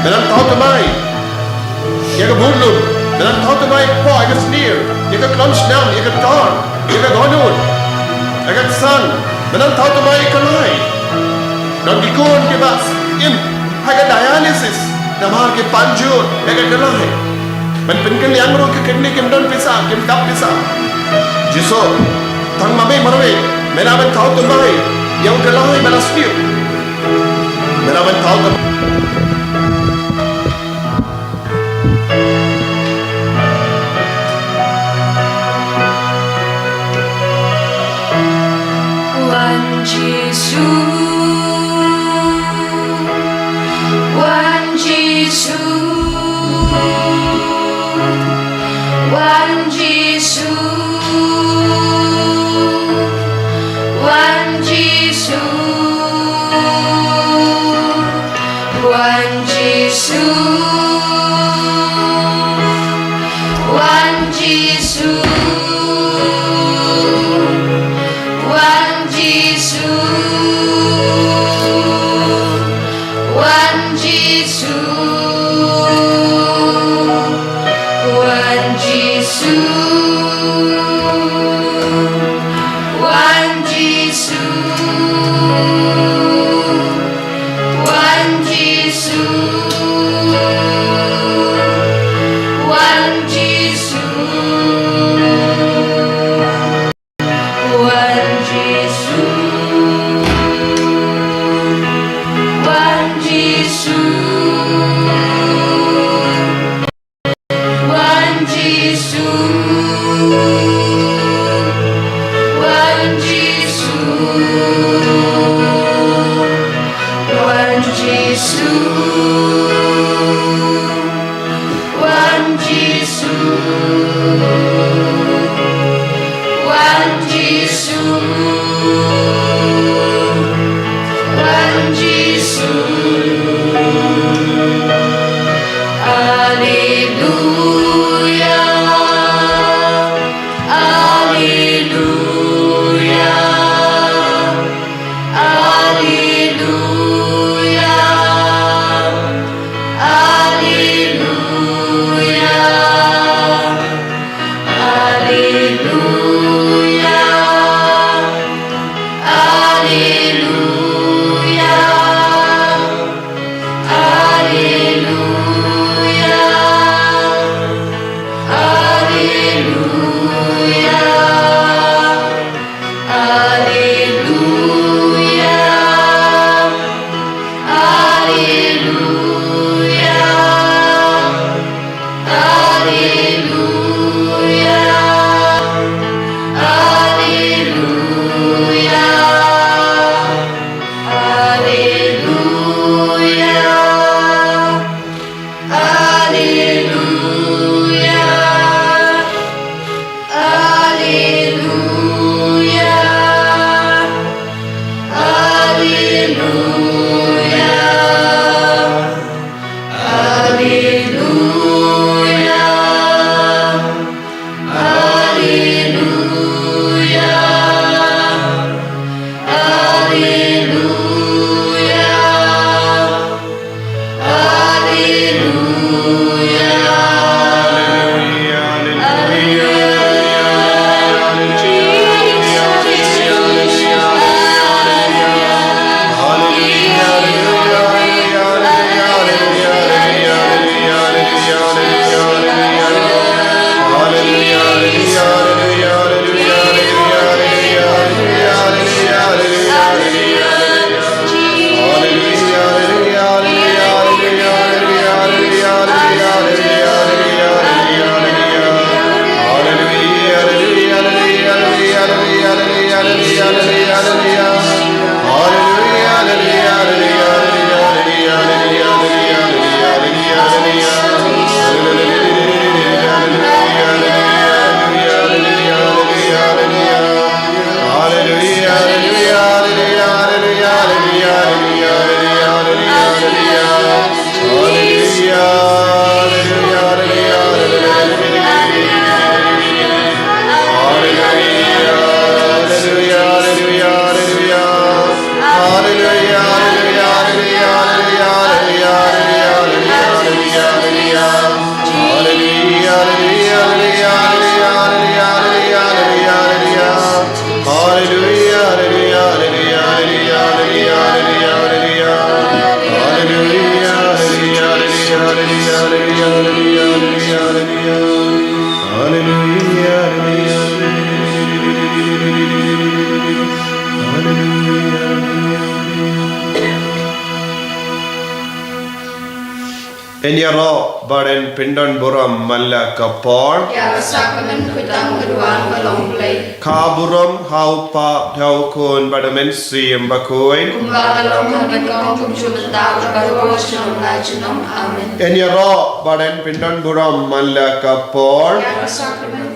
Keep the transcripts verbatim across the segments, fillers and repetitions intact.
Men nang thaw thymmai ïa ka burlum. Men nang thaw thymmai ïa ka poh, ïa ka snier, ïa ka klon shnong, ïa ka tor, ïa ka dohnud, ïa ka ksan. Men nang thaw thymmai ïa ka lai. Don ki khun kiba im ha ka dialysis namar ki pan jur ïa ka, ka lai. Men pynkylliang ruh ki kidney, kim don pisa, kim dap pisa. Jisu, tang ma me marwei, me lah ban thaw thymmai ïa u Blei, me lah sniew. Me lah ban thaw thymmai. Wan Jisu, Wan Jisu, Wan Jisu, Wan Jisu, Wan Jisu, Wan Jisu, Wan Jisu, Wan Jisu, Wan Jisu, Wan Jisu, Wan Jisu, Wan Jisu. Wan Jisu, Wan Jisu, Wan Jisu, Wan Jisu, Wan Jisu. Wan Jisu, Wan Jisu, Wan Jisu. Alleluia, alleluia. Alleluia, alleluia, alleluia, alleluia, alleluia, alleluia. Alleluia, alleluia, alleluia, alleluia, alleluia. Alleluia, alleluia, alleluia, alleluia, alleluia, alleluia. Alleluia. Yn ïaroh bad yn pyndon burom man la ka por. Ïa ka sakramen khuid tam ka duwan ka long Blei. Ka burom ha u Kpa, ha u Khun bad u Mynsiem Bakhuid. Kumba ka long ha kaba nyngkong, kumjuh mynta, bad baroh shi nong la shi nong. Amen. Yn ïaroh bad yn pyndon burom man la ka por. Ïa ka sakramen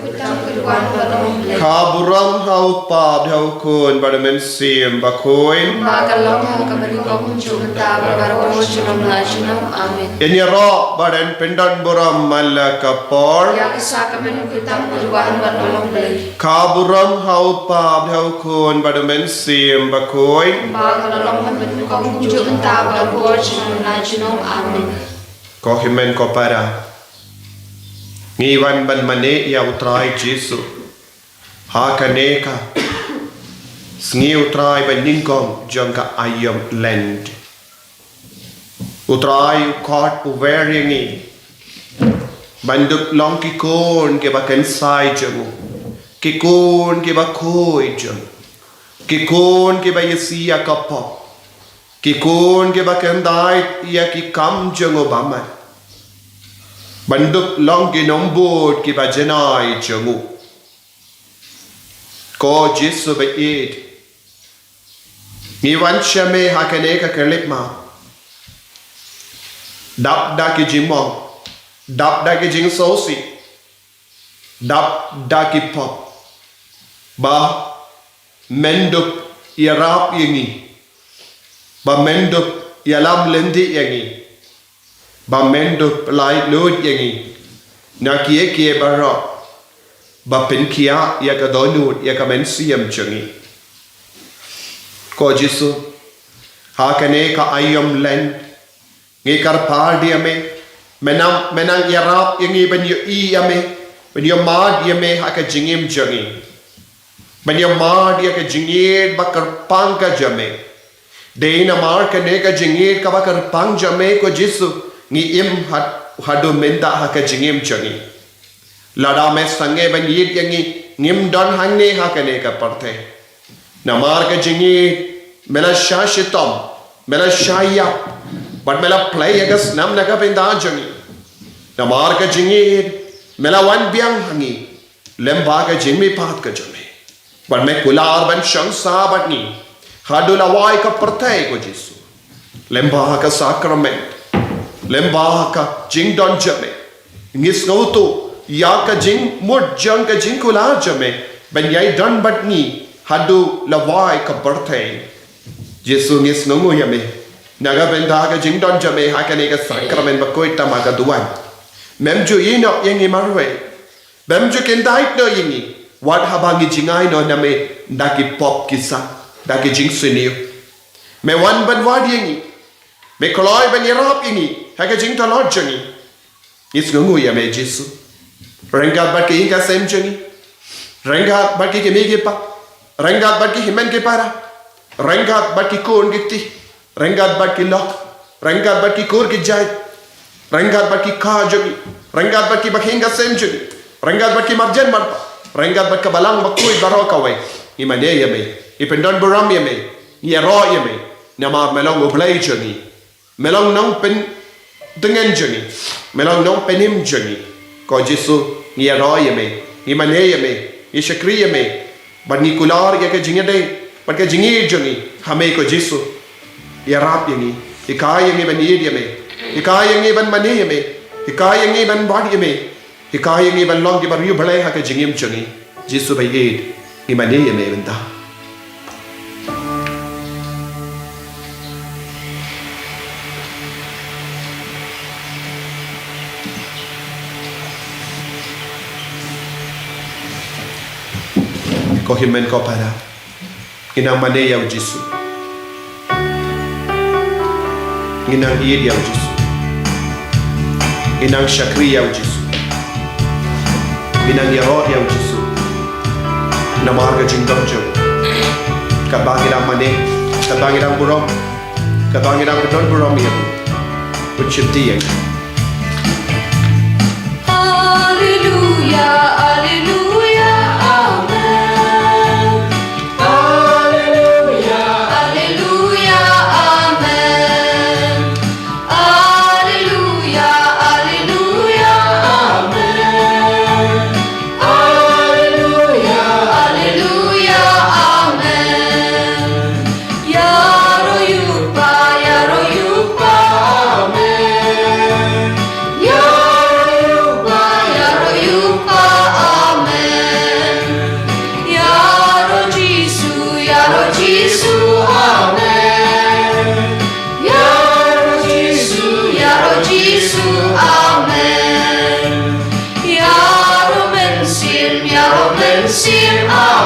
Ka burom ha u Kpa, ha u Khun bad u Mynsiem Bakhuid. Ba ka long ha kaba nyngkong, kumjuh mynta, bad baroh shi nong la shi nong. Amen. Yn ïaroh bad yn pyndon burom man la ka por. Ïa ka sakramen khuid tam ka duwan ka long Blei. Ka burom ha u Kpa, ha u Khun bad u Mynsiem Bakhuid. Ba ka long ha kaba nyngkong, kumjuh mynta, bad baroh shi nong la shi nong. Amen. Ko hynmen ko para, ngi wan ban mane ïa u Trai Jisu ha kane ka sngi u Trai ba nyngkong jong ka aïom Lent. U Trai u khot u wer ïa ngi ban dup long ki khun kiba kynsai jong u, ki khun kiba khuid jong u, ki khun kiba ïasih ïa ka pop, ki khun kiba kyndait ïa ki kam jong u bymman, ban dup long ki nongbud kiba janai jong u. Ko Jisu ba ïeit, ngi wan sha me ha kane ka khyllipmat, dap da ki jingmong, dap da ki jingsngewsih, dap da ki pop, ba men dup ïarap ïa ngi, ba men dup ïalam lynti ïa ngi, ba men dup pyllait luid ïa ngi na kiei kiei baroh ba pynkhiah ïa ka dohnud ïa ka mynsiem jong ngi. Ko Jisu, ha kane ka aïom Lent, ngi kyrpad ïa me, men nang, men nang ïarap ïa ngi ban ïohi ïa me, ban ïohmad ïa me ha ka jingim jong ngi, ban ïohmad ïa ka jingïeit ba kyrpang ka jong me. Dei namar kane ka jingïeit kaba kyrpang jong me ko Jisu, ngi im had-, haduh mynta ha ka jingim jong ngi. Lada me sangeh ban ïeit ïa ngi, ngim don hangne ha kane ka pyrthei. Namar ka jingïeit me la shah shitom, me la shah ïap, bad me la plie ïa ka snam na ka bynta jong ngi. Namar ka jingïeit me la wan biang ha ngi lem bad ka jingmihpat ka jong me, bad me kular ban shong sah bad ngi haduh la wai ka pyrthei ko Jisu. Lem bad ka sakramen, lem bad ka jingdon jong me, ngi sngewthuh ïa ka jingmut jong ka jingkular jong me ban ïai don bad ngi haduh la wai ka pyrthei. Jisu, ngi sngewnguh ïa me na ka bynta ka jingdon jong me ha kane ka sakramen bakhuid tam ha ka duwan. Mem ju ïehnoh ïa ngi marwei, mem ju kyndait noh ïa ngi wat haba ngi jngai noh na me da ki pop ki sat, da ki jingsniew. Me wan ban wad ïa ngi, me kloi ban ïarap ïa ngi ha ka jingtlot jong ngi. Ngi sngewnguh ïa me Jisu, ryngkat bad ki ïing ki sem jong ngi, ryngkat bad ki kmie ki kpa, ryngkat bad ki hynmen ki para, ryngkat bad ki khun ki kti, ryngkat bad ki lok, ryngkat bad ki kur ki jait, ryngkat bad ki kha jong ngi, ryngkat bad ki bakhïing ka sem jong ngi, ryngkat bad ki marjan marpa, ryngkat bad ka balang bakhuid baroh kawei. Ngi mane ïa me, ngi pyndon burom ïa me, ngi ïaroh ïa me, namar me long U Blei jong ngi. Me long Nongpyntngen jong ngi, me long Nongpynim jong ngi. Ko Jisu, ngi ïaroh ïa me, ngi mane ïa me, ngi shakri ïa me, bad ngi kular ïa ka jingïadei bad ka jingïeit jong ngi ha me ko Jisu. Ïarap ïa ngi, hikai ïa ngi ban ïeit ïa me, hikai ïa ngi ban mane ïa me, hikai ïa ngi ban wad ïa me, hikai ïa ngi ban long kiba riewblei ha ka jingim jong ngi. Jisu ba ïeit, ngi mane ïa me mynta. Ko hynmen ko para, ngi nang mane ïa u Jisu. Ngi nang ïeit ïa u Jisu. Ngi nang shakri ïa u Jisu. Ngi nang ïaroh ïa u Jisu. Namar ka jingdon jong u. Katba ngi nang mane, katba ngi nang burom, katba ngi nang don burom ïa u. Pynsheptieng. Alleluia, alleluia, amen. Alleluia, alleluia, amen. Alleluia,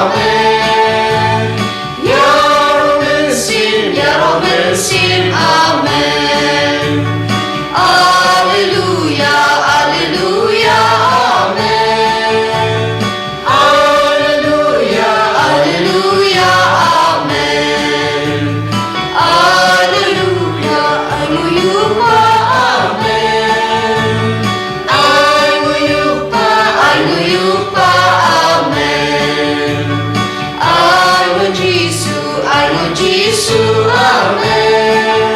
Amen. Ïaroh Mynsiem, ïaroh Mynsiem, amen. Alleluia, alleluia, amen. Alleluia, alleluia, amen. Alleluia, ainguh ïa u Kpa, amen. Ainguh ïa u Kpa, ainguh ïa u Kpa, amen. Ainguh Jisu, ainguh Jisu, amen.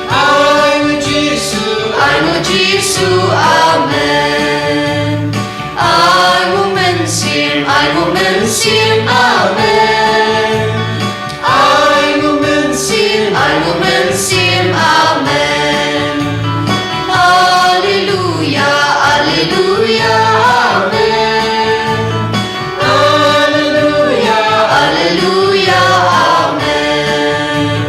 Ainguh Jisu, ainguh Jisu, amen. Ainguh Mynsiem, ainguh Mynsiem, amen. Ainguh Mynsiem, ainguh Mynsiem, amen. Alleluia, alleluia, amen. Alleluia, alleluia, amen.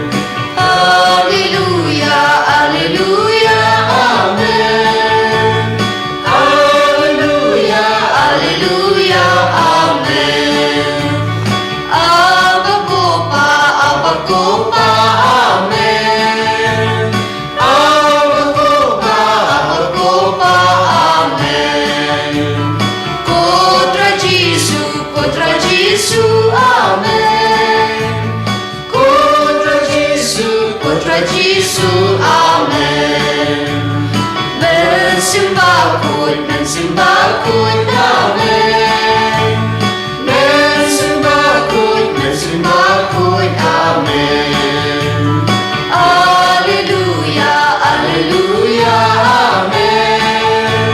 Alleluia, alleluia, amen. Alleluia, alleluia, amen. Abba Kpa, Abba Kpa, amen. Abba Kpa, Abba Kpa, amen. Ko Trai Jisu, ko Trai Jisu, amen. Ko Trai Jisu, ko Trai Jisu, amen. Mynsiem Bakhuid, Mynsiem Bakhuid, amen. Mynsiem Bakhuid, Mynsiem Bakhuid, amen. Alleluia, alleluia, amen.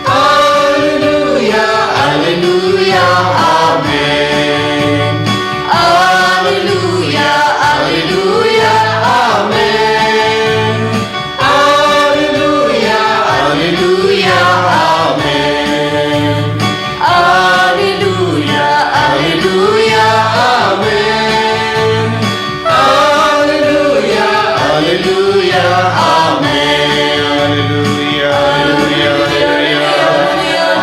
Alleluia, alleluia, amen. Alleluia, alleluia, amen. Alleluia, alleluia, amen. Alleluia, alleluia, amen. Alleluia, alleluia, amen. Alleluia, alleluia, alleluia.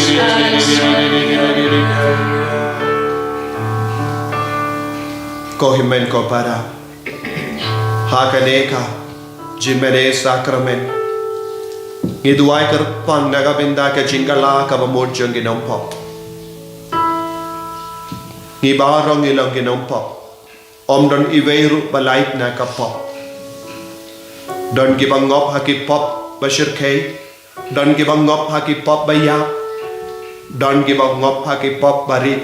Alleluia, alleluia, alleluia. Ko hynmen ko para, ha kane ka jingmane sakramen, ngi duwai kyrpang na ka bynta ka jingkylla kaba mut jong ki nongpop. Ngi baroh ngi long ki nongpop. Ym don iwei ruh ba lait na ka pop. Don kiba ngop ha ki pop ba shyrkhei. Don kiba ngop ha ki pop ba ïap. Don kiba ngop ha ki pop ba rit.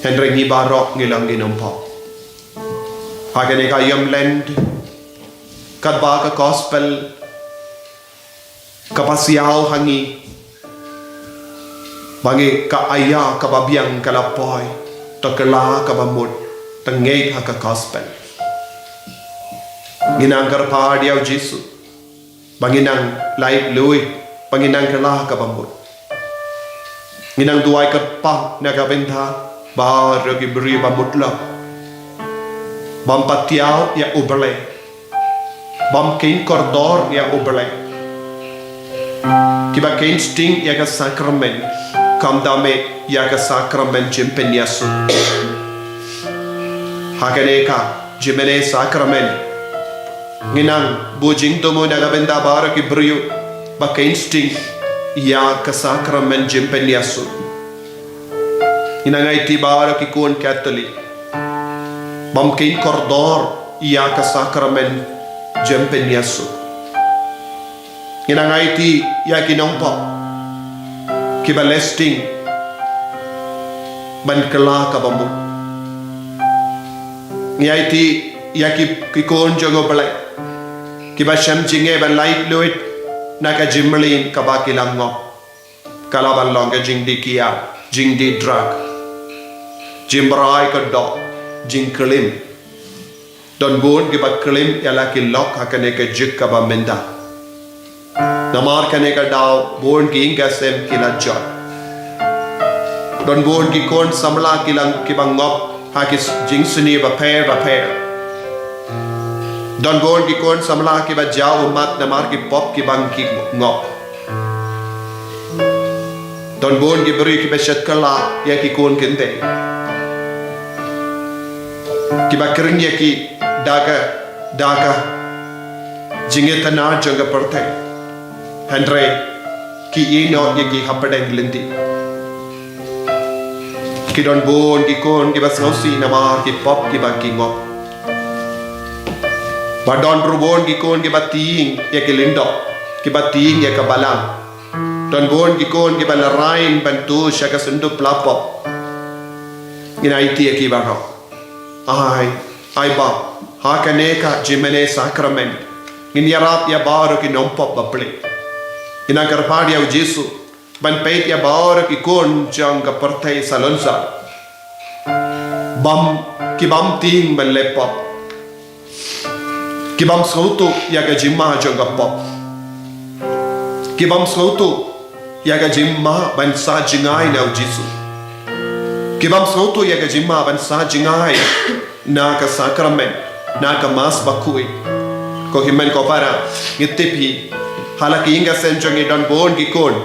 Hynrei ngi baroh ngi long ki nongpop. Ha kane ka ïam Lent, katba ka gospel ka pasiaw ha ngi ba ngi, ka aïa kaba biang ka la poi, to kylla kaba mut, to ngeit ha ka gospel. Ngi nang kyrpad ïa u Jisu ba ngi nang lait luid, ba ngi nang kylla kaba mut. Ngi nang duwai kyrpang na ka bynta baroh ki briew ba mut lok, bym patiaw ïa U Blei, bym kheiñ kordor ïa U Blei. Kiba kheiñ sting ïa ka sakramen, kam da mih ïa ka sakramen jingpynïasuk. Ha kane ka jingmane sakramen, ngi nang buh jingthmu na ka bynta baroh ki briew ba kheiñ sting ïa ka sakramen jingpynïasuk. Ngi nang aiti baroh ki khun Katholik bym kheiñ kordor ïa ka sakramen jingpynïasuk. Ngi nang aiti ïa ki nongpop kiba leh sting ban kylla kaba mut. Ngi aiti ïa ki, ki khun jong U Blei kiba shem jingeh ban laitluid na ka jingmlien kaba ki la ngop. Ka la ban long ka jingdih kiad, jingdih drug, jingbrai kyndoh, jingklim. Don bun kiba klim ïa la ki lok ha kane ka juk kaba mynta. Namar kane ka daw bun ki ïing ki sem ki la jot. Don bun ki khun samla ki la, kiba ngop ha ki s-, jingsniew bapher bapher. Don bun ki khun samla kiba jaw ummat namar ki pop kiba ki ngop. Don bun ki briew kiba shet kylla ïa ki khun kynthei, kiba khring ïa ki da ka, da ka jingïatana jong ka pyrthei. Hynrei ki ïehnoh ïa ki hapdeng lynti. Ki don bun ki khun kiba sngewsih namar ki pop kiba ki ngop. Ba don ruh bun ki khun kiba tieng ïa ki lyngdoh, kiba tieng ïa ka balang. Don bun ki khun kiba la rain ban tu sha ka syndup pla pop. Ngin aiti ïa ki baroh. Ai, ai ba, ha kane ka jingmane sakramen, ngin ïarap ïa baroh ki nongpop bapli. Ngin nang kyrpad ïa U Jisu ban peit ïa baroh ki khun jong ka pyrthei salonsar. Bym, ki bym tieng ban leh pop. Ki bym sngewthuh ïa ka jingma jong ka pop. Ki bym sngewthuh ïa ka jingma ban sah jngai na U Jisu. Ki bym sngewthuh ïa ka jingma ban sah jngai na ka sakramen, na ka Mass bakhuid. Ko hynmen ko para, ngi tip hi, ha la ki ïing ki sem jong ngi don bun ki khun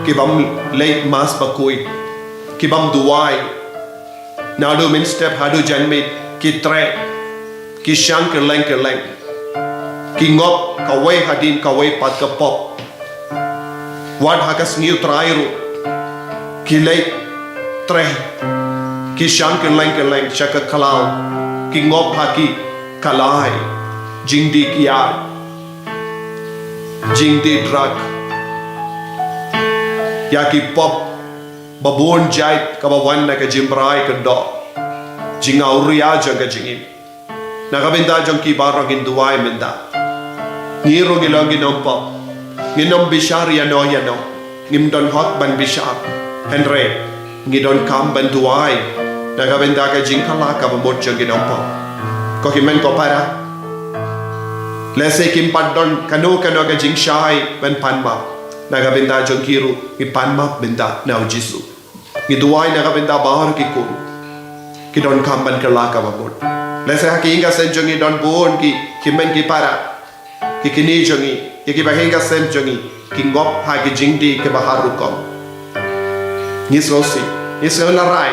ki bym leit Mass bakhuid, ki bym duwai. Naduh mynstep haduh janmiet ki treh, ki shang kylleng kylleng. Ki ngop kawei hadien kawei pat ka pop. Wat ha ka sngi U Trai ruh ki leit treh, ki shang kylleng kylleng sha ka khlaw, ki ngop ha ki kalai, jingdih kiad, jingdih drug, ïa ki pop ba bun jait kaba wan na ka jingbrai kyndoh, jingawria jong ka jingim. Na ka bynta jong ki baroh ngin duwai mynta. Ngi ruh ngi long ki nongpop, ngin ym bishar ïano ïano, ngim don hok ban bishar. Hynrei ngi donkam ban duwai na ka bynta ka jingkylla kaba mut jong ki nongpop. Ko hynmen ko para, lehse kim pat don kano kano ka jingshai ban pan map, na ka bynta jong ki ruh ngi pan map mynta na U Jisu. Ngi duwai na ka bynta baroh ki khun ki donkam ban kylla kaba mut. Lehse ha ki ïing ki sem jong ngi don bun ki hynmen ki para, ki kñi jong ngi, ïa kiba ha ïing ki sem jong ngi ki ngop ha ki jingdih kiba har rukom. Ngi sngewsih, ngi sngew narai,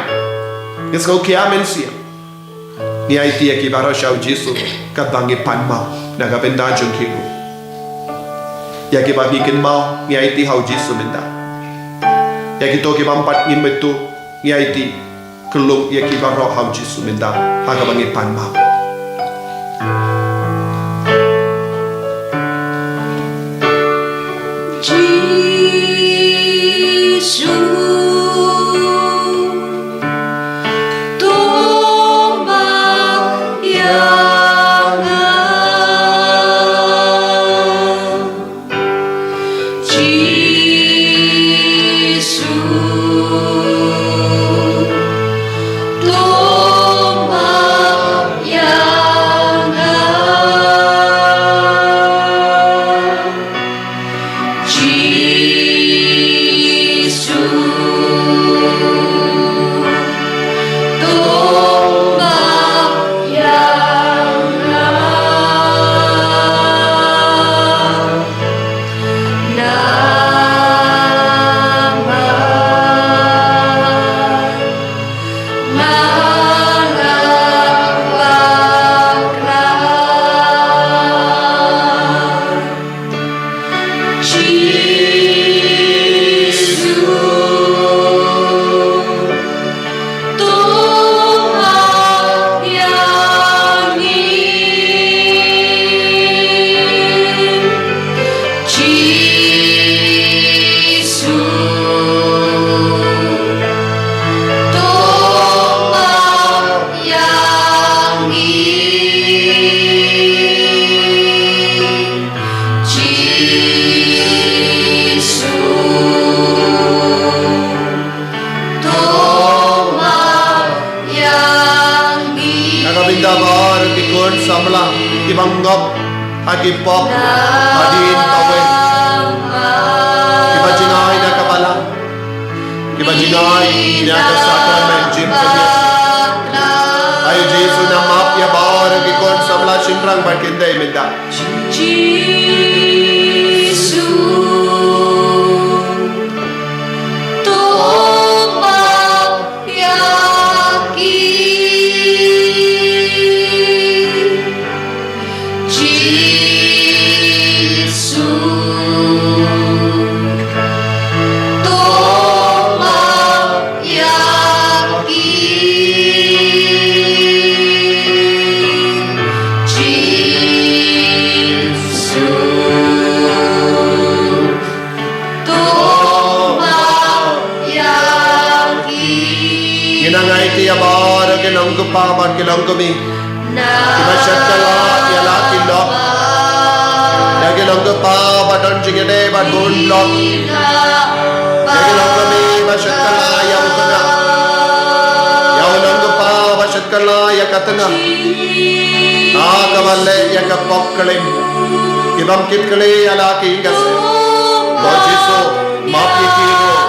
ngi sngew khia mynsiem. Ngi aiti ïa ki baroh sha U Jisu, katba ngi pan map na ka bynta jong ki ruh. Ïa kiba ngi kynmaw ngi aiti ha U Jisu mynta. Ïa kito ki bym pat ngim ithuh ngi aiti, kyllum ïa ki baroh ha U Jisu mynta ha kaba ngi pan map. Jisu, to map ïa nga. Jisu, to map ïa nga. Jisu, to map ïa nga. Na samla kiba ngop ha ki pop hadien kawei, kiba jngai na ka balang, kiba jngai na ka sakramen jingpynïasoh. Ai Jisu, nang map ïa baroh ki khun samla shynrang ba kin dei mynta. Jisu, to map ïa ki. Jisu, to map ïa ki. Jisu, to map ïa ki. Ngi nang aiti ïa baroh ki longkpa bad ki longkmie kiba shait kylla ïa la ki lok. Ïa ki longkpa ba don jingïadei bad bun lok. Ïa ki longkmie ba shait kylla ïa u tnga. Ïa u longkpa ba shait kylla ïa ka tnga. Ka kaba leh ïa ka pop klim. Kibym kit khlieh ïa la ki ïingkasih. Ko Jisu, map ïa ki ruh.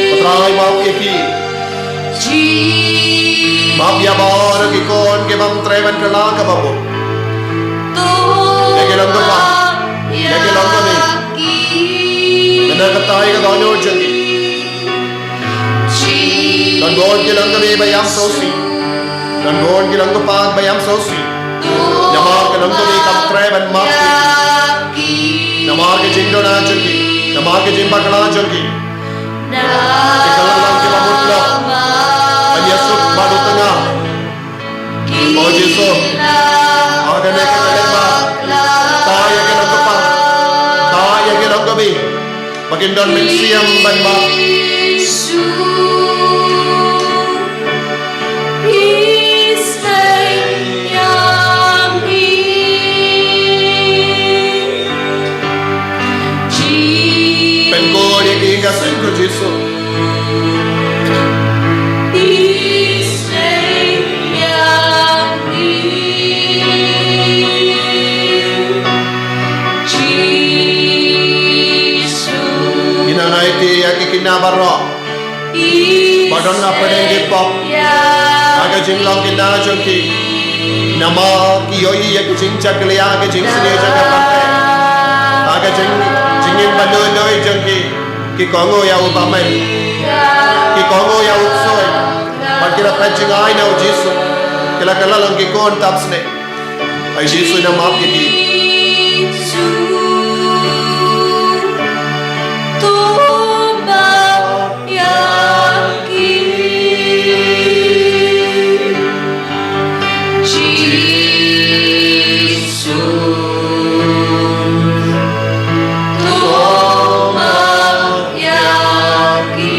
Ko Trai, map ïa ki. Map ïa baroh ki khun kibym treh ban kylla kaba bun. Ïa ki longkpa, ïa ki longkmie. Mynta kata ïa ka dohnud jong ki. Don bun ki longkmie ba ïam sngewsih. Don bun ki longkpa ba ïam sngewsih. Namar ki longkmie kam treh ban map. Namar ki jingduna jong ki. Namar ki jingbakla jong ki. Ki kylla lang kiba mut noh ban ïasuk bad u tnga. O Jisu, ha kane ka khyllipmat, tai ïa ki longkpa, tai ïa ki longkmie ba kin don mynsiem ban map. Pynkhuid ïa ki ïingkasih, ko Jisu. Ngi nang aiti ïa ki khynnah baroh ba don hapdeng ki pop ha ka jinglong khynnah jong ki. Namar ki ïohi ïa ka jingjakhlia, ka jingsniew jong ka pyrthei, ha ka jing, jingim ba dei dei jong ki. Ki kohnguh ïa u bymman, ki kohnguh ïa u ksuid, bad ki la phet jngai na u Jisu. Ki la kylla long ki khun tap snieh. Ai Jisu, nang map ïa ki. Jisu, to map ïa ki. Jisu, to map ïa ki.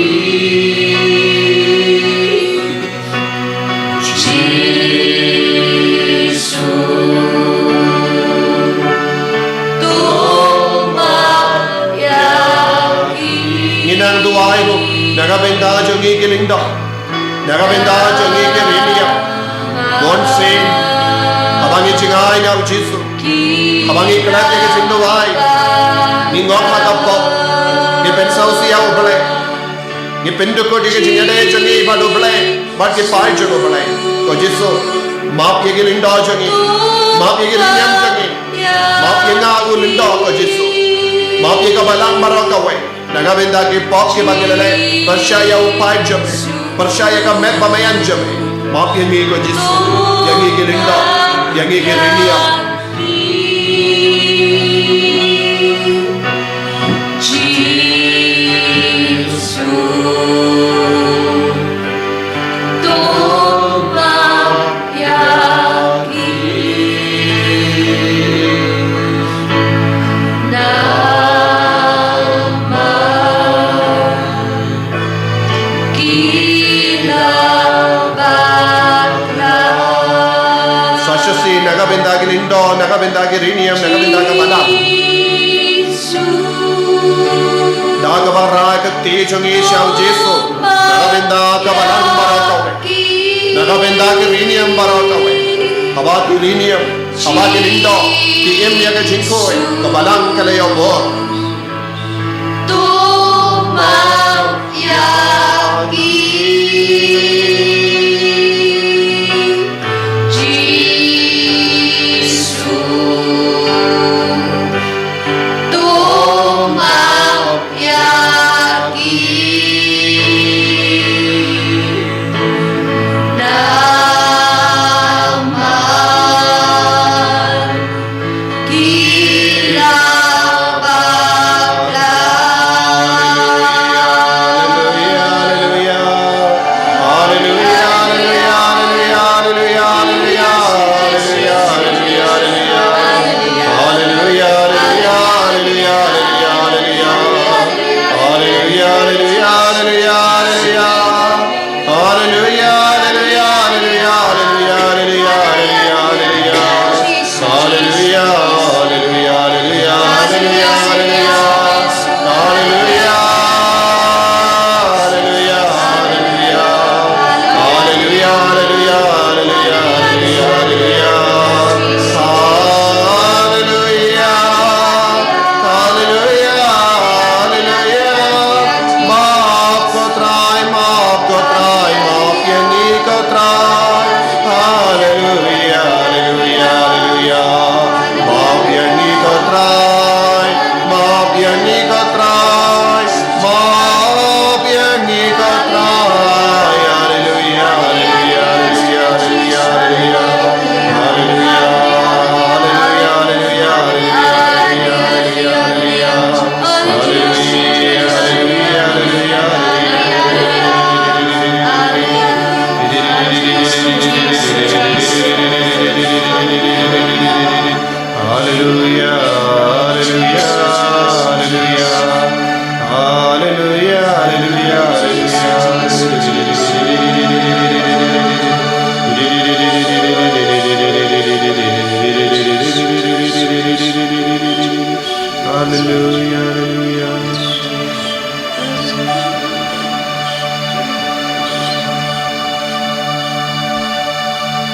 Jisu, to map ïa ki. Ngi nang duwai ruh na ka bynta jong ngi ki lyngdoh, na ka bynta jong ngi ki riewniam. Bunsien haba ngi jngai na u Jisu, haba ngi klet ïa ka jingduwai, ngi ngop ha ka pop, ngi pynsngewsih ïa U Blei. Ngi pyndukut ïa ka jingïadei jong ngi bad U Blei, bad ki paid jong U Blei. Ko Jisu, map ïa ki lyngdoh jong ngi, map ïa ki riewniam jong ngi, map ïa nga u lyngdoh, ko Jisu. Map ïa ka balang baroh kawei na ka bynta ki pop kiba ngi la leh, pyrshah ïa u paid jong me, pyrshah ïa ka met ba maïan jong me. Map ïa ngi, ko Jisu, ïa ngi ki lyngdoh, ïa ngi ki riewniam. Jisu, to map ïa ki. Namar ki la bakla. Sa shisien na ka bynta ki lyngdoh, na ka bynta ki riewniam, na ka bynta ka balang. Da kaba rai ka kti jong ngi sha u Jisu, na ka bynta ka balang baroh kawei, na ka bynta ki riewniam baroh Haba ki ri niam, haba ki lyngdoh ki im ïa ka jingkhuid, ka Balang ka la ïoh bor.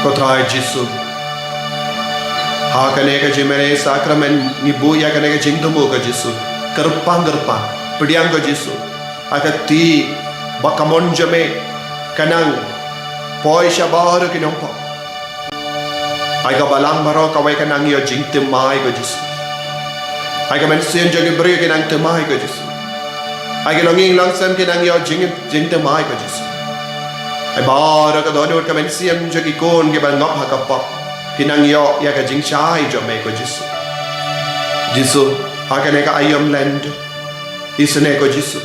Ko Trai Jisu, ha kane ka jingmane sakramen ngi buh ïa kane ka jingthmu ko Jisu. Kyrpang kyrpang, pdiang ko Jisu. Ha ka kti ba kamon jong me ka nang poi sha baroh ki nongpop. Ai ka Balang baroh kawei ka nang ïoh jingthymmai ko Jisu. Ai ka mynsiem jong ki briew ki nang thymmai ko Jisu. Ai ki longïing longsem ki nang ïoh jing, jingthymmai ko Jisu. Ai baroh ka dohnud ka mynsiem jong ki khun kiba ngop ha ka pop ki nang ïoh ïa ka jingshai jong me ko Jisu. Jisu, ha kane ka aïom lyndet, isynei ko Jisu.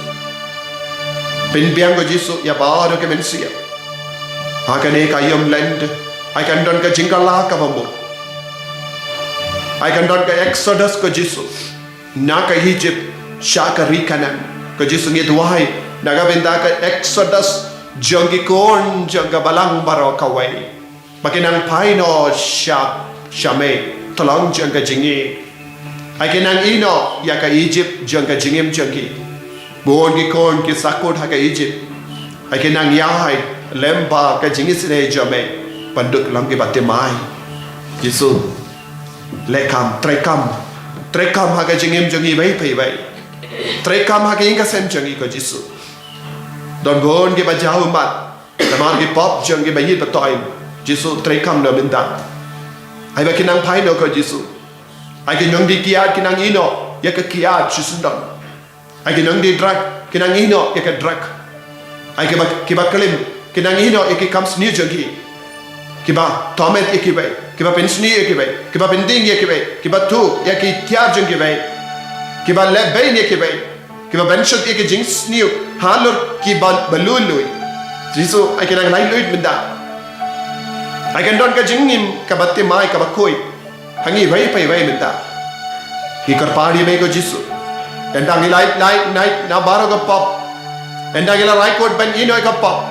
Pynbiang ko Jisu ïa baroh ki mynsiem. Ha kane ka aïom lyndet, ai kan don ka jingkylla kaba mut. Ai kan don ka Exodus ko Jisu. Na ka Egypt sha ka ri Kanaan. Ko Jisu ngi duwai na ka bynta ka Exodus jong ki khun jong ka Balang baroh kawei. Ba ki nang phai noh sha, sha me, tlang jong ka jingim. Ai ki nang ïeh noh ïa ka Egypt jong ka jingim jong ki. Bun ki khun ki sahkut ha ka Egypt. Ai ki nang ïaid lem bad ka jingisynei jong me. Ban duh long kiba thymmai. Jisu, leh kam, trei kam. Trei kam ha ka jingim jong ngi iwei pa iwei. Trei kam ha ka ïing ka sem jong ngi ko Jisu. Don bun kiba jaw ummat namar ki pop jong ki ba ïeit ba thoh. Jisu, trei kam na mynta. Ai ba ki nang phai noh ko Jisu. Ai ki nongdie kiad ki nang ïeh noh ïa ka kiad shisyndon. Ai ki nongdie drug ki nang ïeh noh ïa ka drug. Ai kiba, kiba klim ki nang ïeh noh ïa ki kam sniew jong ki. Kiba torment ïa kiwei, kiba pynsniew ïa kiwei, kiba pyndieng ïa kiwei, kiba tuh ïa ki tiar jong kiwei, kiba leh beiñ ïa kiwei, kiba pynshut ïa ki jingsniew halor kiba, ba lui lui. Jisu, ai ki nang laitluid mynta. Ai kan don ka jingim kaba thymmai kaba khuid ha ngi iwei pa iwei mynta. Ngi kyrpad ïa me ko Jisu. Ynda ngi la ïaid, la ïaid na baroh ka pop. Ynda ngi la rai kut ban ïeh noh ïa ka pop.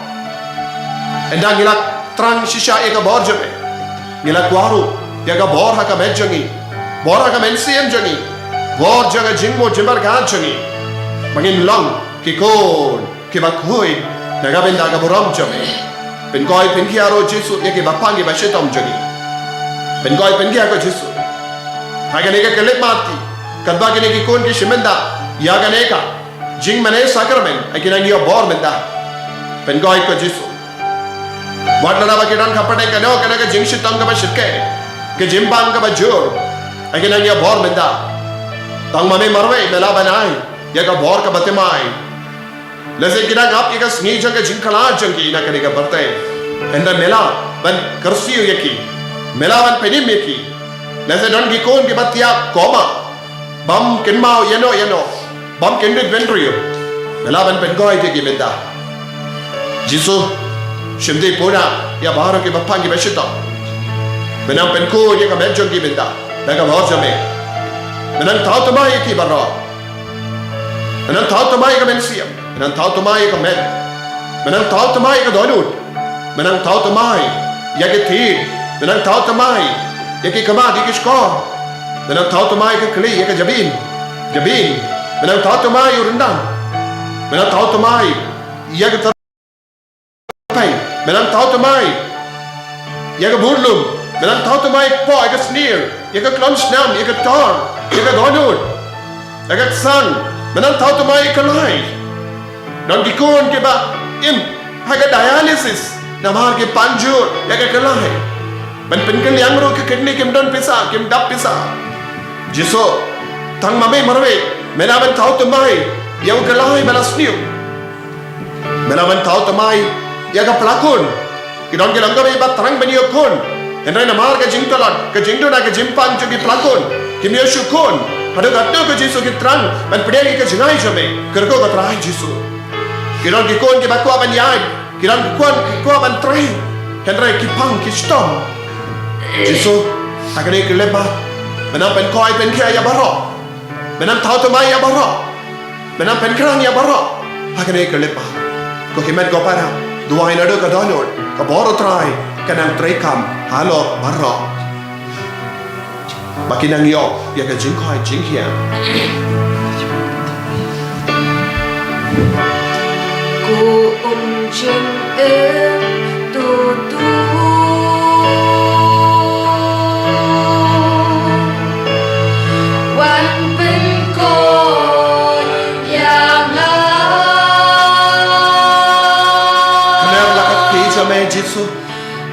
Ynda ngi la thrang shisha ïa ka bor jong me. Ngi la kwah ruh ïa ka bor ha ka met jong ngi, bor ha ka mynsiem jong ngi, bor jong ka jingmut jingpyrkhat jong ngi. Ba ngin long ki khun kiba khuid na ka bynta ka burom jong me. Pynkhiah, pynkhiah ruh Jisu ïa kiba pang kiba shitom jong ngi. Pynkhuid pynkhiah ko Jisu. Ha kane ka khyllipmat ki, katba kine ki khun ki shim bynta ïa kane ka jingmane sakramen, ha kine ki ïa bor mynta. Pynkhuid ko Jisu. Wat lada ba ki don ka pdeng kano kano ka jingshitom kaba shyrkhei, ka jingpang kaba jur, ha kine ki ïa bor mynta. Tang ma me marwei me lah ban ai ïa ka bor kaba thymmai. Lehse ki dang ap ïa ka sngi jong ka jingkhlad jong ki na kane ka pyrthei. Hynrei me lah ban kyrsiew ïa ki. Me lah ban pynim ïa ki. Lehse don ki khun kiba thiah coma, bym kynmaw ïano ïano, bym kyndit bynriew. Me lah ban pynkhuid ïa ki mynta. Jisu, shim dei puna ïa baroh kiba pang kiba shitom. Me nang pynkhuid ïa ka met jong ki mynta da ka bor jong me. Me nang thaw thymmai ïa ki baroh. Me nang thaw thymmai ïa ka mynsiem. Me nang thaw thymmai ïa ka met. Me nang thaw thymmai ïa ka dohnud. Me nang thaw thymmai ïa ka ktien. Me nang thaw thymmai ïa ki khmat, ïa ki shkor. Me nang thaw thymmai ïa ka khlieh, ïa ka jabieng, jabieng. Me nang thaw thymmai ïa u ryndang. Me nang thaw thymmai ïa ka tyrpeng. Me nang thaw thymmai ïa ka burlum. Me nang thaw thymmai ïa ka kpoh, ïa ka snier, ïa ka klong snam, ïa ka tor, ïa ka dohnud, ïa ka ksang. Me nang thaw thymmai ïa ka lai. Don ki khun kiba im ha ka dialysis namar ki pan jur ïa ka, ka lai. Ban pynkylliang ruh ka kidney kim don pisa, kim dap pisa. Jisu, tang ma me marwei me lah ban thaw thymmai ïa u kalai ba la sniew. Me lah ban thaw thymmai ïa ka pla khun. Ki don ki long kiba trang ban ïoh khun, hynrei namar ka jingtlot, ka jingduna, ka jingpang jong ki pla khun, kim ïoh shuh khun. Haduh katno ko Jisu ki trang ban pdiang ïa ka jingai jong me. Kyrkhu ko Trai Jisu. Ki don ki khun kiba kwah ban ïaid, ki don ki khun ki kwah ban trei, hynrei ki pang, ki shitom. Jisu, ha kane ka khyllipmat, me nang pynkhuid pynkhiah ïa baroh. Me nang thaw thymmai ïa baroh. Me nang pynkrang ïa baroh ha kane ka khyllipmat. Ko hynmen ko para, duwai naduh ka dohnud, ka bor u Trai ka nang treikam halor baroh, ba kin nang ïoh ïa ka jingkhuid jinghiar. Ko um jingim tutu, wan pynkhuid ïa nga. Kner la ka kti jong me Jisu.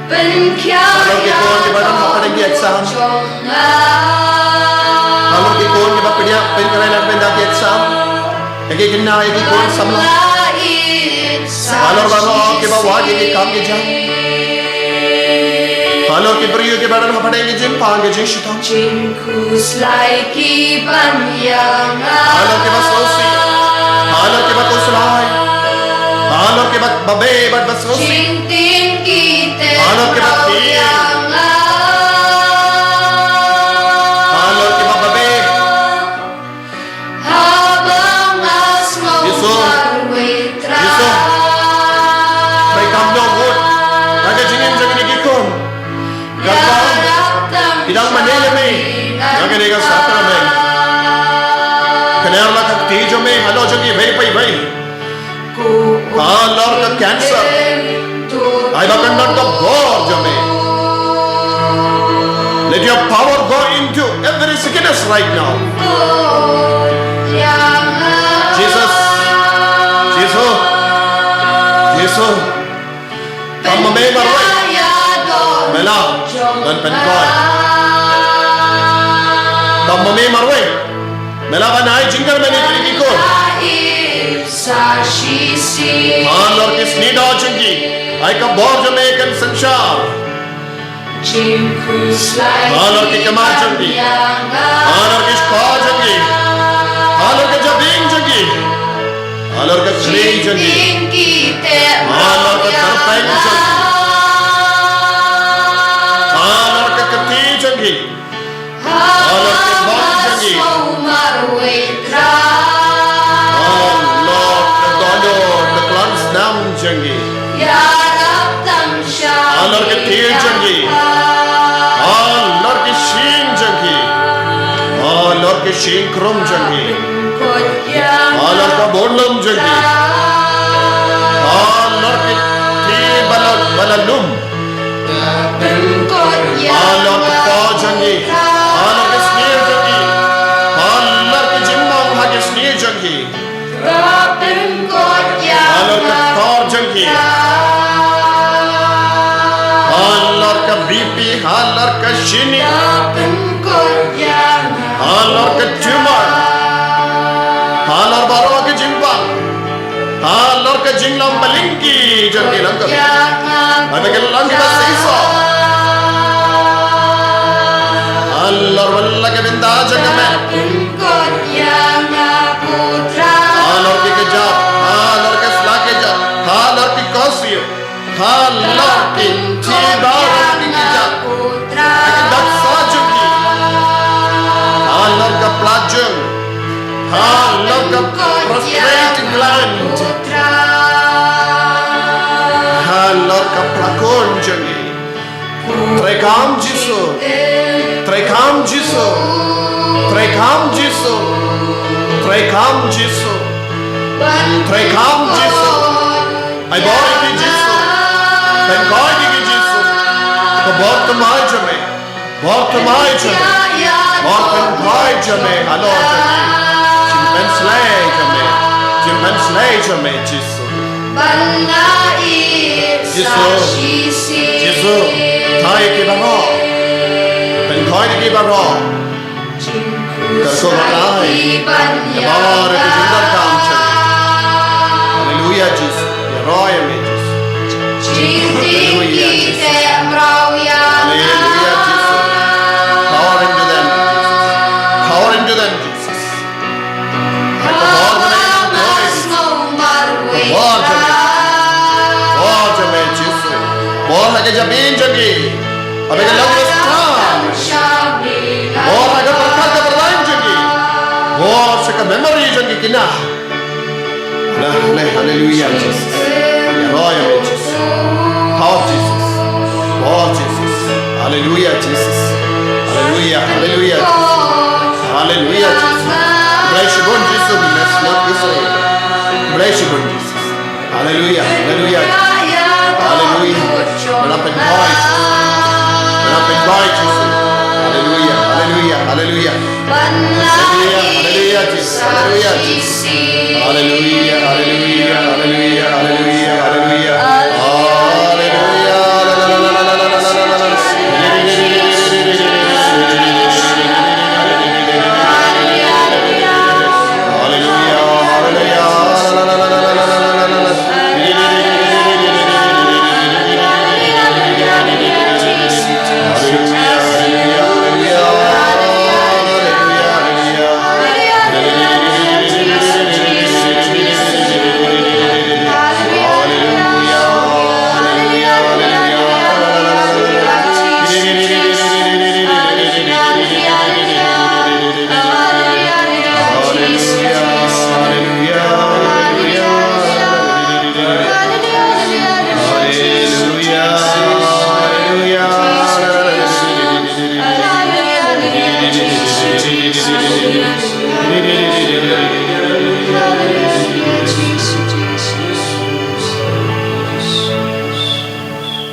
Halor ki khun kiba don ha pdeng ki exam. Halor ki khun kiba pdiang, pynkhreh na ka bynta ki exam. Ïa ki khynnah, ïa ki khun samla. Halor baroh kiba wad ïa ki kam ki jam. Halor ki briew kiba don ha pdeng ki jingpang ki jingshitom. Jingkhuslai ki ban ïa nga. Halor kiba sngewsih, halor kiba khuslai, halor kiba babe bad ba sngewsih. Jingtieng ki te, halor kiba tieng ïa nga. Halor kiba babe. Haba nga sngew Jisu. Marwei Trai. Jisu. Treikam noh mut ha ka jingim jong kine ki khun. Katba ki dang mane ïa me ha kane ka sakramen. Kner la ka kti jong me halor jong kiwei pa kiwei. Halor ka cancer, ai ba kan don ka bor jong me. Let your power go into every sickness right now. Jesus, Jisu, Jisu. Tang ma me marwei me lah ban pynkhuid. Tang ma me marwei me lah ban ai jingkyrmen ïa kine ki khun. Halor ki sniewbha jong ki, ai ka bor jong me kan synshar. Halor ki khmat jong ki, halor ki shkor jong ki, halor ka jabieng jong ki, halor ka khlieh jong ki, halor ka tyrpeng jong ki, halor ka kti jong ki, halor ki bor jong ki, halor ka dohnud, ka khlong snam jong ki. Halor ka kti jong ki. Halor ki shyieng jong ki. Halor ki shyieng khrum jong ki. Halor ka burlum jong ki. Halor ki kti ba la, ba la lum. Halor ka por Shini. Halor ka tumor. Halor baroh ka jingpang. Halor ka jinglong balingi jong ki lang ka. Haba ka long kaba seisoh. Halor bad la ka bynta jong ka met. Halor ki kjat. Halor ka sla kjat. Halor ki khohsiew. Halor ki kjat. Halor ka plajung. Halor ka prostate gland. Halor ka plakon jong ngi. Treikam Jisu. Treikam Jisu. Treikam Jisu. Treikam Jisu. Treikam Jisu. Ai bor ïa ki Jisu. Pynkoit ïa ki Jisu. Ka bor thymmai jong me. Bor thymmai jong me. Bor pynkoit jong me. Halor jong me. Jingpynslei jong me. Jingpynslei jong me Jisu. Jisu. Jisu. Thait ïa ki baroh. Pynkoit ïa ki baroh. Ka sngewbha ai. Ka bor ka jingdonkam jong ngi. Haleluya Jisu. Ïaroh ïa me Jisu. Haleluya Jisu. Haleluya Jisu. Power into them, Jesus. Power into them, Jesus. Ka bor jong me. Ka bor jong me. Bor jong me Jisu. Bor ha ka jabieng jong ngi. Haba ka long ba strong. Bor ha ka pyrkhat ka pyrlain jong ngi. Bor sha ka memory jong ngi kine. Hale-, hale-, haleluya, Jesus. Ïaroh ïa me, Jesus. Power, Jesus. Power, Jesus. Haleluya, Jesus. Haleluya, haleluya, Jesus. Haleluya, Jesus. Bless you, Lord Jesus. We bless you, Lord Jesus. Haleluya, haleluya. Haleluya. Open up and voice. Open up and voice, Jesus. Haleluya, haleluya, haleluya. Haleluya, haleluya, Jesus. Haleluya, Jesus. Haleluya, haleluya, haleluya, haleluya, haleluya. Haleluya.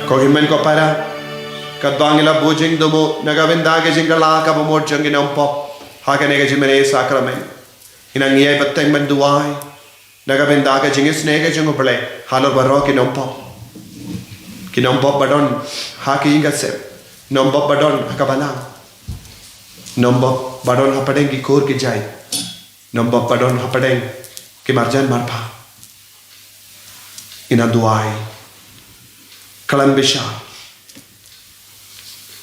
Ko hynmen ko para, katba ngi la buh jingduwai na ka bynta ka jingkylla kaba mut jong ki nongpop ha kane ka jingmane sakramen, ngi nang ïai bteng ban duwai na ka bynta ka jingisynei ka jong U Blei halor baroh ki nongpop. Ki nongpop ba don ha ki ïing ka sem, nongpop ba don ha ka balang, nongpop ba don hapdeng ki kur ki jait, nongpop ba don hapdeng ki marjan marpa. Ngi nang duwai khlem bishar.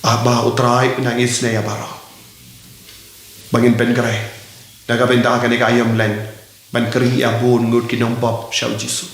Haba U Trai u nang isynei ïa baroh, ba ngin pynkreh na ka bynta kane ka aïom lem ban kyrïh ïa bun ngut ki nongpop sha U Jisu.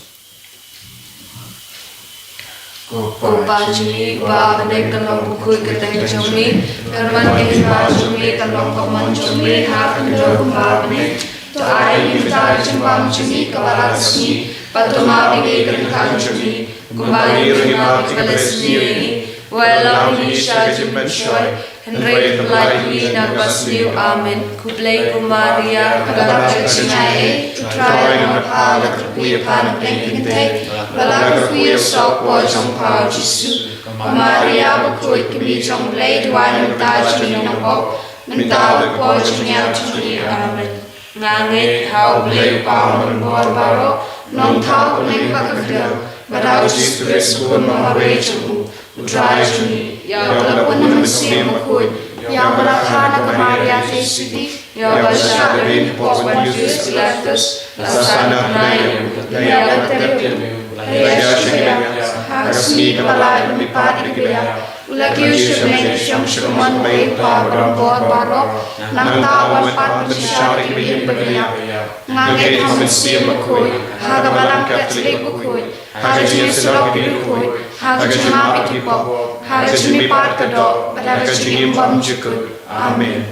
Ko Pa jong ngi uba ha bneng, kan long bakhuid ka kyrteng jong me, kan wan ka hima jong me, kan long ka mon jong me ha khyndew kumba ha bneng. To ai ïa ngi mynta ka jingbam jong ngi kaba ar ka sngi, bad to map ïa ngi ka ryngkat jong ngi, kumba ngi ruh ngi map ïa kiba leh sniew ïa ngi. Wat ïalam ïa ngi sha ka jingpynshoi, hynrei to pynlait ïa ngi na kaba sniew. Amen. Khublei ko Maria, kaba la don ka jingaiei, U Trai u don bad pha, la kyrkhu ïa pha na pdeng ki kynthei, bad la kyrkhu ïa u saw ka por jong pha U Jisu. Ko Maria bakhuid, ka Kmie jong U Blei, duwai namar kata ka jong ngi ki nongpop, mynta bad ka por jong ka jingïap jong ngi. Amen. Nga ngeit ha U Blei U Kpa Uba Donbor Baroh, U Nongthaw bymman bad ka kyrdan, bad ha U Jisu Khrist U Khun marwei jong u, U Trai jong ngi, ïa uba la pun na mynsiem bakhuid, ïa uba la kha na ka Maria Theisotti, ïa uba la shah da ring hapoh Pontius Pilatus, la sah na ka bnai, la ïap, la tep ïa u, la ïaid sha ka jingim, ha ka sngi kaba lai u la mihpat ïa ki baïap, u la kiew sha bneng ka shong sha ka mon U Blei U Kpa badonbor baroh, nangta u wan pat ban pynshai ïa ki baïap. Nga ngeit ha ka mynsiem bakhuid, ha ka Balang Katholik bakhuid, ha ka jingïasyllok ïa ki bakhuid, ha ka jingmap ïa ki pop, ha ka jingmihpat ka doh, bad ha ka jingim bymjukut. Amen.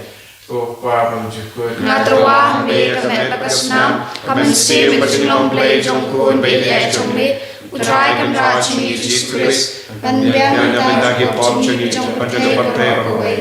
Ko Kpa bymjukut, nga tyrwa ha me ka met bad ka snam, ka mynsiem bad ka jinglong Blei jong u Khun ba ïeit jong me, U Trai Kynrad jong ngi Jisu Khrist, ban pynbiang na ka bynta ki pop jong ngi bad jong ka pyrthei baroh kawei.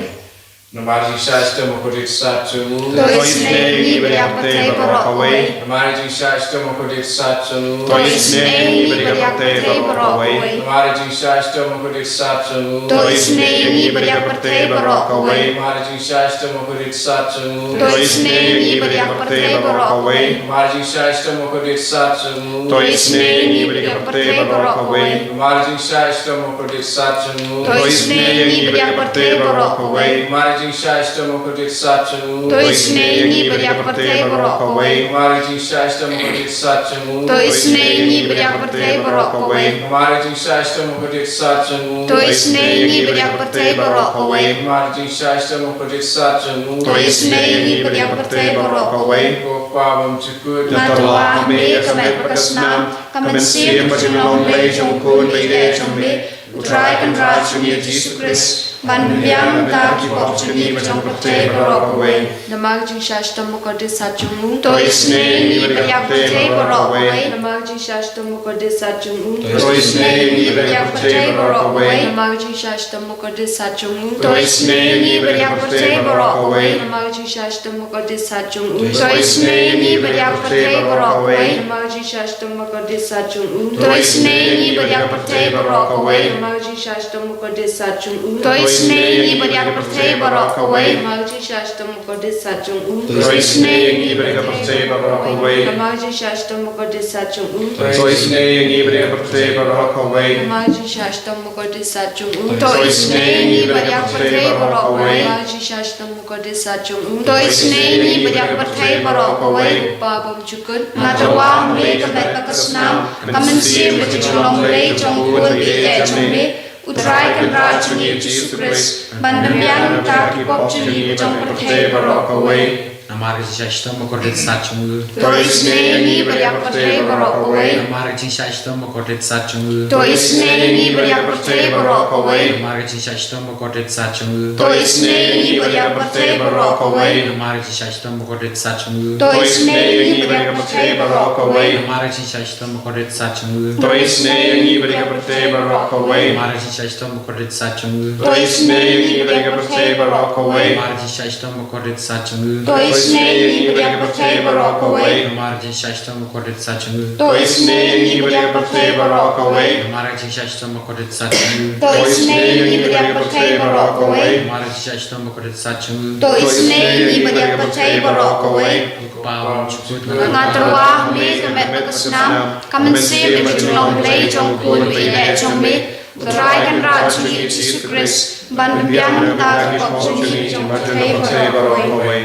Namar jingshah shitom u kordit sat jong u, to isynei ïa ngi bad ïa ka pyrthei baroh kawei. Namar jingshah shitom u kordit sat jong u, to isynei ïa ngi bad ïa ka pyrthei baroh kawei. Namar jingshah shitom u kordit sat jong u, to isynei ïa ngi bad ïa ka pyrthei baroh kawei. Namar jingshah shitom u kordit sat jong u, to isynei ïa ngi bad ïa ka pyrthei baroh kawei. Namar jingshah shitom u kordit sat jong u, to isynei ïa ngi bad ïa ka pyrthei baroh kawei. Namar jingshah shitom u kordit sat jong u, to isynei ïa ngi bad ïa ka pyrthei baroh kawei. Namar jingshah shitom u kordit sat jong u, to isynei ïa ngi bad ïa ka pyrthei baroh kawei. Namar jingshah shitom u kordit sat jong u, to isynei ïa ngi bad ïa ka pyrthei baroh kawei. Namar jingshah shitom u kordit sat jong u, to isynei ïa ngi bad ïa ka pyrthei baroh kawei. Namar jingshah shitom u kordit sat jong u, to isynei ïa ngi bad ïa ka pyrthei baroh kawei. Ko Kpa bymjukut, nga tyrwa ha me ka met bad ka snam, ka mynsiem bad ka jinglong Blei jong u Khun ba ïeit jong me, U Trai Kynrad jong ngi Jisu Khrist, ban pynbiang na ka bynta ki pop jong ngi bad jong ka pyrthei baroh kawei. Namar jingshah shitom u kordit sat jong u, to isynei ïa ngi bad ïa ka pyrthei baroh kawei. Namar jingshah shitom u kordit sat jong u, to isynei ïa ngi bad ïa ka pyrthei baroh kawei. Namar jingshah shitom u kordit sat jong u, to isynei ïa ngi bad ïa ka pyrthei baroh kawei. Namar jingshah shitom u kordit sat jong u, to isynei ïa ngi bad ïa ka pyrthei baroh kawei. Namar jingshah shitom u kordit sat jong u, to isynei ïa ngi bad ïa ka pyrthei baroh kawei. Namar jingshah shitom u kordit sat jong u, to isynei ïa ngi bad ïa ka pyrthei baroh kawei. Namar jingshah shitom u kordit sat jong u, to isynei ïa ngi bad ïa ka pyrthei baroh kawei. Namar jingshah shitom u kordit sat jong u, to isynei ïa ngi bad ïa ka pyrthei baroh kawei. Namar jingshah shitom u kordit sat jong u, to isynei ïa ngi bad ïa ka pyrthei baroh kawei. Namar jingshah shitom u kordit sat jong u, to isynei ïa ngi bad ïa ka pyrthei baroh kawei. Ko Kpa bymjukut, nga tyrwa ha me ka met bad ka snam, ka mynsiem bad ka jinglong Blei jong u Khun ba ïeit jong me, U Trai Kynrad jong ngi Jisu Khrist, ban pynbiang na ka bynta ki pop jong ngi bad jong ka pyrthei baroh kawei. Namar jingshah shitom u kordit sat jong u, to isynei ïa ngi bad ïa ka pyrthei baroh kawei. Namar jingshah shitom u kordit sat jong u, to isynei ïa ngi bad ïa ka pyrthei baroh kawei. Namar jingshah shitom u kordit sat jong u, to isynei ïa ngi bad ïa ka pyrthei baroh kawei. Namar jingshah shitom u kordit sat jong u, to isynei ïa ngi bad ïa ka pyrthei baroh kawei. Namar jingshah shitom u kordit sat jong u, to isynei ïa ngi bad ïa ka pyrthei baroh kawei. Namar jingshah shitom u kordit sat jong u, to isynei ïa ngi bad ïa ka pyrthei baroh kawei. Namar jingshah shitom u kordit sat jong u, to isynei ïa ngi bad ïa ka pyrthei baroh kawei. Namar jingshah shitom u kordit sat jong u, to isynei ïa ngi bad ïa ka pyrthei baroh kawei. Namar jingshah shitom u kordit sat jong u, to isynei ïa ngi bad ïa ka pyrthei baroh kawei. Namar jingshah shitom u kordit sat jong u, to isynei ïa ngi bad ïa ka pyrthei baroh kawei. Ko Kpa bymjukut, nga tyrwa ha me ka met bad ka snam, ka mynsiem bad ka jinglong Blei jong u Khun ba ïeit jong me, U Trai Kynrad jong ngi Jisu Khrist, ban pynbiang na ka bynta ki pop jong ngi bad jong ka pyrthei baroh kawei.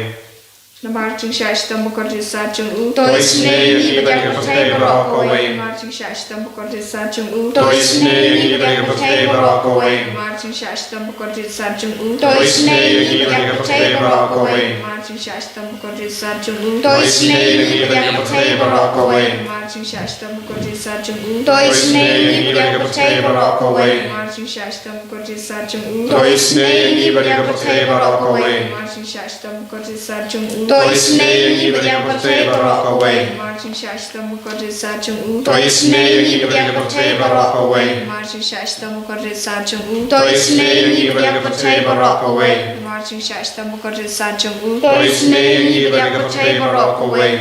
Namar jingshah shitom u kordit sat jong u, to isynei ïa ngi bad ïa ka pyrthei baroh kawei. Namar jingshah shitom u kordit sat jong u, to isynei ïa ngi bad ïa ka pyrthei baroh kawei. Namar jingshah shitom u kordit sat jong u, to isynei ïa ngi bad ïa ka pyrthei baroh kawei. Namar jingshah shitom u kordit sat jong u, to isynei ïa ngi bad ïa ka pyrthei baroh kawei. Namar jingshah shitom u kordit sat jong u, to isynei ïa ngi bad ïa ka pyrthei baroh kawei. Namar jingshah shitom u kordit sat jong u, to isynei ïa ngi bad ïa ka pyrthei baroh kawei. Namar jingshah shitom u kordit sat jong u, to isynei ïa ngi bad ïa ka pyrthei baroh kawei. Namar jingshah shitom u kordit sat jong u, to isynei ïa ngi bad ïa ka pyrthei baroh kawei. Namar jingshah shitom u kordit sat jong u, to isynei ïa ngi bad ïa ka pyrthei baroh kawei. Namar jingshah shitom u kordit sat jong u, to isynei ïa ngi bad ïa ka pyrthei baroh kawei.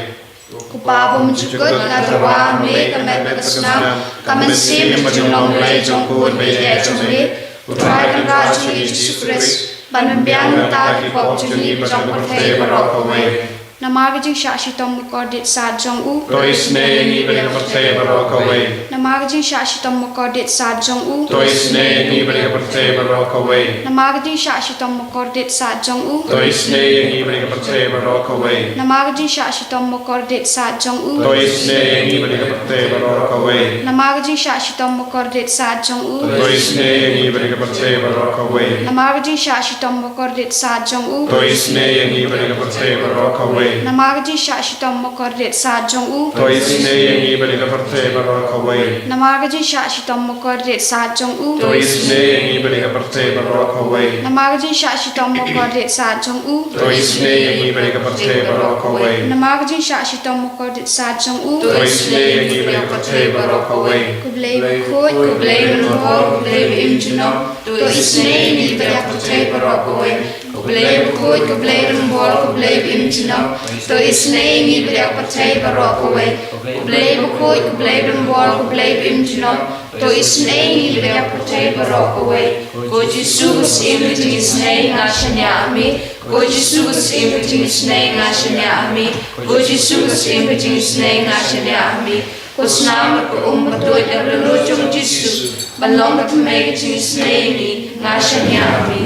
Ko Kpa bymjukut, nga tyrwa ha me ka met bad ka snam, ka mynsiem bad ka jinglong Blei jong u Khun ba ïeit jong me, U Trai Kynrad jong ngi Jisu Khrist, ban pynbiang na ka bynta ki pop jong ngi bad jong ka pyrthei baroh kawei. Namar ka jingshah shitom bakordit sat jong u. To isynei ïa ngi bad ïa ka pyrthei baroh kawei. Namar ka jingshah shitom bakordit sat jong u. To isynei ïa ngi bad ïa ka pyrthei baroh kawei. Namar ka jingshah shitom bakordit sat jong u. To isynei ïa ngi bad ïa ka pyrthei baroh kawei. Namar ka jingshah shitom bakordit sat jong u. To isynei ïa ngi bad ïa ka pyrthei baroh kawei. Namar ka jingshah shitom bakordit sat jong u. To isynei ïa ngi bad ïa ka pyrthei baroh kawei. Namar ka jingshah shitom bakordit sat jong u. To isynei ïa ngi bad ïa ka pyrthei baroh kawei. Namar ka jingshah shitom bakordit sat jong u. To isynei ïa ngi bad ïa ka pyrthei baroh kawei. Namar ka jingshah shitom bakordit sat jong u. To isynei ïa ngi bad ïa ka pyrthei baroh kawei. Namar ka jingshah shitom bakordit sat jong u. To isynei ïa ngi bad ïa ka pyrthei baroh kawei. Namar ka jingshah shitom bakordit sat jong u. To isynei ïa ngi bad ïa ka pyrthei baroh kawei. Ko Blei bakhuid, ko Blei rymbor, ko Blei ba im junom. To isynei ïa ngi bad ïa ka pyrthei baroh kawei. Ko Blei bakhuid, ko Blei rymbor, ko Blei ba im junom. To isynei ïa ngi bad ïa ka pyrthei baroh kawei. Ko Blei bakhuid, ko Blei rymbor, ko Blei ba im junom. To isynei ïa ngi bad ïa ka pyrthei baroh kawei. Ko Jisu ka syiem ka jingisynei, nga shaniah ha me. Ko Jisu ka syiem ka jingisynei, nga shaniah ha me. Ko Jisu ka syiem ka jingisynei, nga shaniah ha me. Ko snam bad ka um ba tuid na ka dohnud jong u Jisu, ban long ka thymmei ka jingisynei ïa ngi, nga shaniah ha me.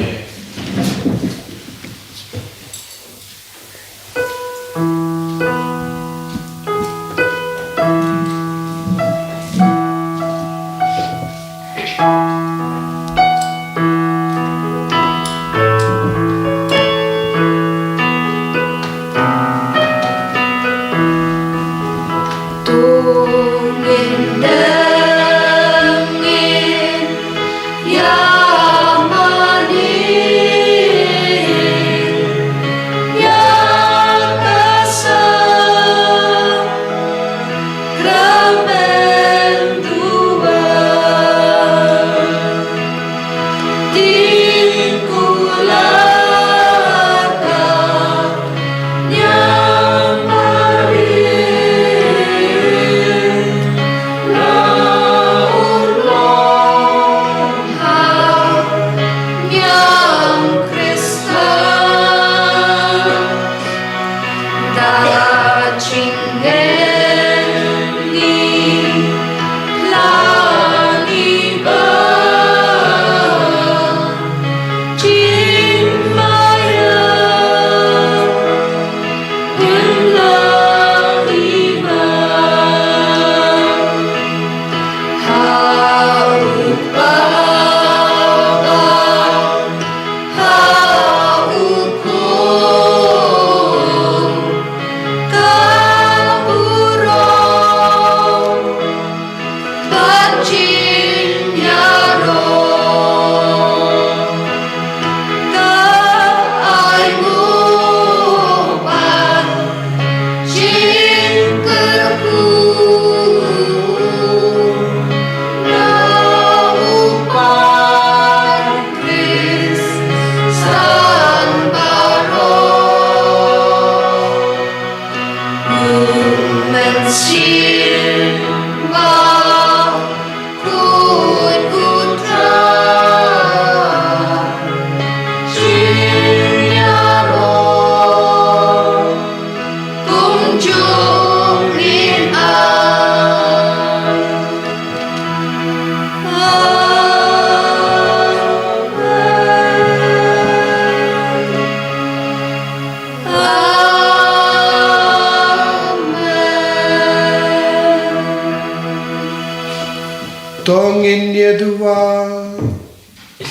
To ngin ïa duwai.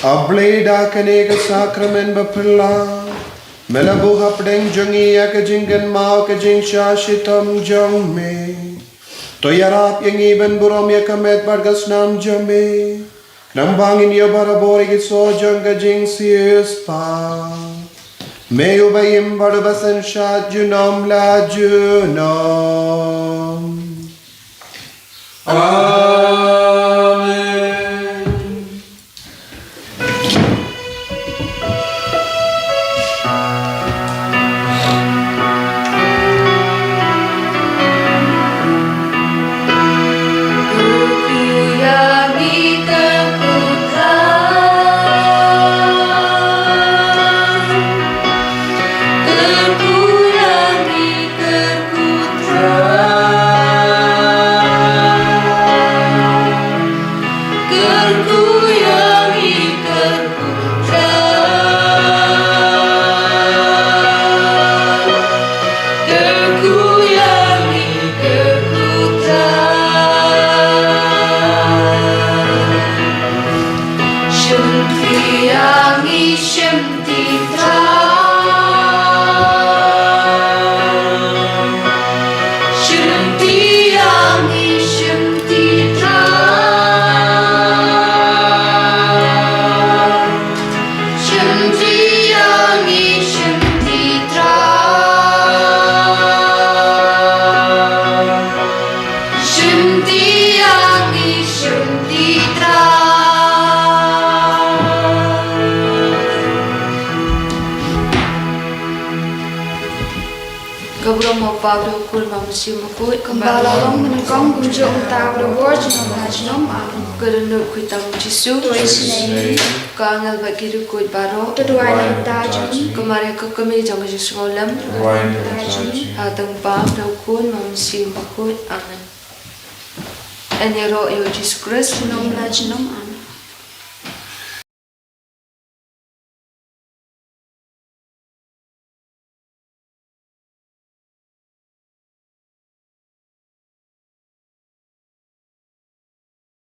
A Blei, da kane ka sakramen baphylla, me la buh hapdeng jong ngi ïa ka jingkynmaw ka jingshah shitom jong me. To ïarap ïa ngi ban burom ïa ka met bad ka snam jong me, khnang ba ngin ïoh barabor ïa ki soh jong ka jingsiewspah. Me uba im bad uba synshar junom la junom. Amen. Ma u Kpa, bad u Khun, bad u Mynsiem Bakhuid. Kumba la long mynnyngkong, kumjuh mynta, barabor, junom la junom. Amen. Ka dohnud khuid tam u Jisu. To isynei. Ka angel bad ki riewkhuid baroh. To duwai na ka bynta jong ngi. Ka Maria ka kmie jong ka jingsngewlem. Duwai na ka bynta jong ngi. Ha ka kyrteng u Kpa, bad u Khun, bad u Mynsiem Bakhuid. Amen. Yn ïaroh ïa u Jisu Khrist. Junom la junom. Amen.